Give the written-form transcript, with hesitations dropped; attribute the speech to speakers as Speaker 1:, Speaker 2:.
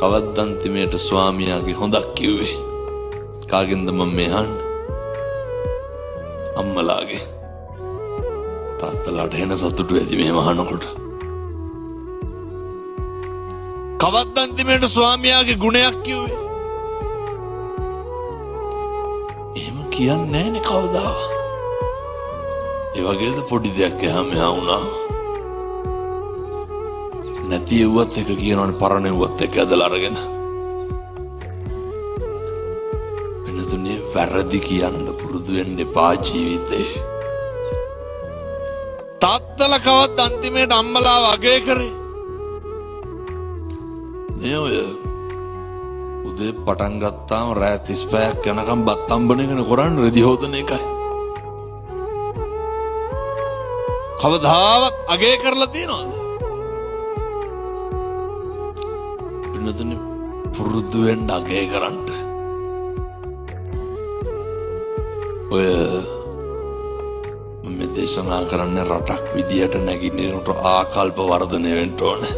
Speaker 1: කවද්ද අන්තිමේට ස්වාමියාගේ හොඳක් කිව්වේ? කාගෙන්ද මම මේ අහන්නේ? අම්මලාගේ. තාත්තලාට එන සතුටු ඇති මෙහෙම අහනකොට. කවද්ද අන්තිමේට ස්වාමියාගේ ගුණයක් කිව්වේ? එහෙම කියන්නේ නෑනේ කවදාවත්. ඒ වගේද පොඩි දෙයක් එහා මෙහා වුණා. නැති එව්වත් එක කියනවනේ, පරණ එව්වත් එක ඇදලා අරගෙන. වෙනතුනේ වැරදි කියන්න පුරුදු වෙන්න එපා ජීවිතේ. තාත්තලා කවද්ද අන්තිමේට අම්මලාව අගය කරේ? නේ ඔය උදේ පටන් ගත්තාම රෑ 35ක් යනකම් බත් අම්බන එකනේ කරන්නේ, රෙදි හොදන එකයි. කවදාවත් අගය කරලා තියනවද? පින්නතුනේ පුරුදු වෙන්න අගය කරන්න. ඔය මම මේ දේශනා කරන්නේ රටක් විදියට නැගිටිනකොට ආකල්ප වර්ධනය වෙන්න ඕනේ.